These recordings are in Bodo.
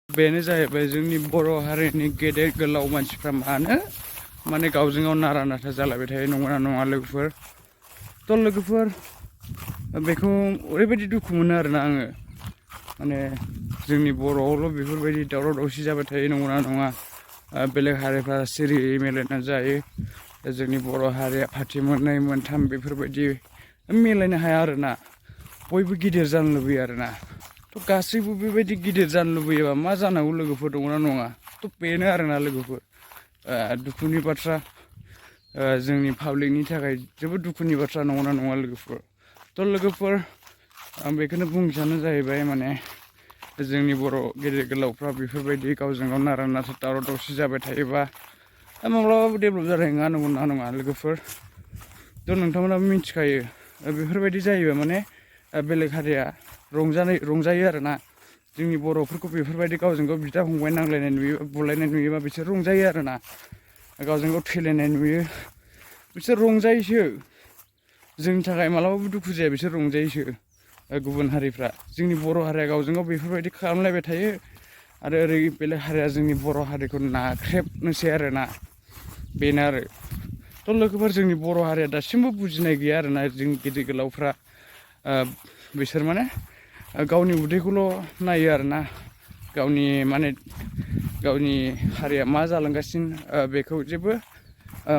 बेनो जाहैबाय जोंनि बर' हारिनि गेदेर गोलाव मानसिफ्रा मानो माने गावजों गाव नारा नाथा जालायबाय थायो नंगौना नङा लोगोफोर? थ' लोगोफोर बेखौ ओरैबायदि दुखु मोनो आरोना आङो माने जोंनि बर'आवल' बेफोरबायदि दावराव दावसि जाबाय थायो नंगौना नङा? बेलेग हारिफ्रा सिरियै मिलायना जायो। जोंनि बर' हारिया पार्टि मोननै मोनथाम बेफोरबायदि मिलायनो हाया आरोना। बयबो गिदिर जानो लुबैयो आरोना। थ' गासैबो बेबायदि गिदिर जानो लुबैयोबा मा जानांगौ लोगोफोर दंना नङा? थ' बेनो आरोना लोगोफोर दुखुनि बाथ्रा जोंनि पाब्लिकनि थाखाय जोबोद दुखुनि बाथ्रा नंगौना नङा लोगोफोर? थ' लोगोफोर आं बेखौनो बुंनो सानो जाहैबाय माने जोंनि बर' गेदेर गोलावफ्रा बेफोरबायदि गावजों गाव नारा नाथा दावराव दावसि जाबाय थायोबा माब्लाबाबो डेभेलप जानाय नङा नंगौना नङा लोगोफोर? थ' नोंथांमोनाबो मिथिखायो बेफोरबायदि जायोबा माने बेलेग हारिया रंजायो आरोना। जोंनि बर'फोरखौ बेफोरबायदि गावजों गाव बिदा फंबाय नांलायनाय नुयो बुलायनाय नुयोबा बिसोर रंजायो आरोना। गावजों गाव थैलायनाय नुयो बिसोर रंजायोसो। जोंनि थाखाय मालाबाबो दुखु जाया बिसोर रंजायोसो। गुबुन हारिफ्रा जोंनि बर' हारिया गावजों गाव बेफोरबायदि खालामलायबाय थायो आरो ओरै बेलेग हारिया जोंनि बर' हारिखौ नाख्रेबनोसै आरोना। बेनो आरो थ' लोगोफोर जोंनि बर' हारिया दासिमबो बुजिनाय गैया आरोना जोंनि गिदिर गोलावफ्रा बिसोर माने गावनि उदैखौल' नायो आरोना। गावनि हारिया मा जालांगासिनो बेखौ जेबो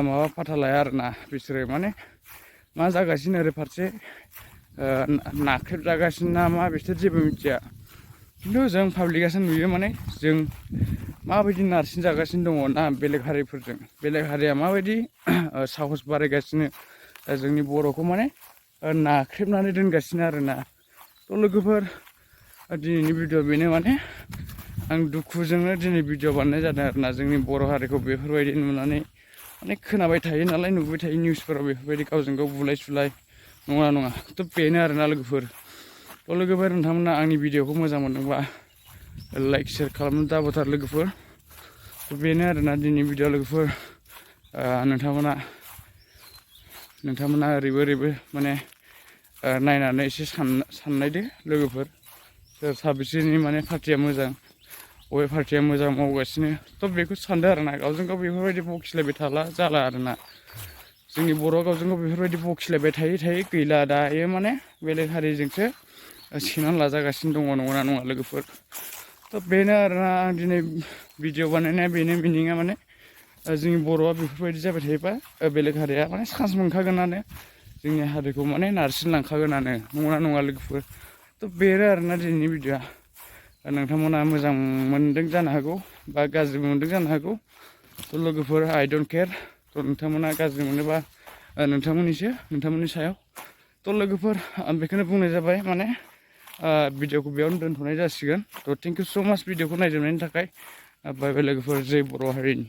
माबा फाथा लाया आरोना। बिसोरो माने मा जागासिनो ओरै फारसे नाख्रेबजागासिनो ना मा बिसोर जेबो मिथिया। खिन्थु जों पाब्लिकआसो नुयो माने जों माबायदि नारसिन जागासिनो दङ ना बेलेग हारिफोरजों बेलेग हारिया माबायदि साहस बारायगासिनो जोंनि बर'खौ माने नाख्रेबनानै दोनगासिनो आरोना। थ' लोगोफोर दिनैनि भिडिअ बेनो माने आं दुखुजोंनो दिनै भिडिअ बानायनाय जादों आरोना। जोंनि बर' हारिखौ बेफोरबायदि नुनानै माने खोनाबाय थायो नालाय नुबाय थायो निउसफोराव बेफोरबायदि गावजों गाव बुलाय सुलाय नङा नङा। थ' बेनो आरोना लोगोफोर। थ' लोगोफोर नोंथांमोना आंनि भिडिअखौ मोजां मोनदोंबा लाइक शेयार खालामनो दाबाथार लोगोफोर। थ' बेनो आरोना दिनैनि भिडिअ लोगोफोर। नोंथांमोना ओरैबो ओरैबो माने नायनानै एसे साननायदो लोगोफोर। सोर साबेसेनि माने पार्टिया मोजां बबे पार्टिया मोजां मावगासिनो थ' बेखौ सानदो आरोना। गावजों गाव बेफोरबायदि बखिलायबाय थाला जाला आरोना। जोंनि बर'आ गावजों गाव बेफोरबायदि बखिलायबाय थायै थायै गैला दायो माने बेलेग हारिजोंसो सेनानै लाजागासिनो दङ नंगौना नङा लोगोफोर? थ' बेनो आरोना आं दिनै भिडिअ बानायनाया बेनो मिनिङा माने जोंनि बर'आ बेफोरबायदि जाबाय थायोबा बेलेग हारिया माने चान्स मोनखागोनानो जोंनि हारिखौ माने नारसिनलांखागोनानो नंगौना नङा लोगोफोर? थ' बेनो आरोना दिनैनि भिडिअआ। नोंथांमोना मोजां मोनदों जानो हागौ बा गाज्रिबो मोनदों जानो हागौ। थ' लोगोफोर आइ डन्ट केयार। थ' नोंथांमोना गाज्रि मोनोबा नोंथांमोननि सायाव। थ' लोगोफोर आं बेखौनो बुंनाय जाबाय माने भिडिअखौ बेयावनो दोनथ'नाय जासिगोन। थ' थेंक इउ स' माच भिडिअखौ नायजोबनायनि थाखाय। बाय बाय लोगोफोर जै बर' हारिनि।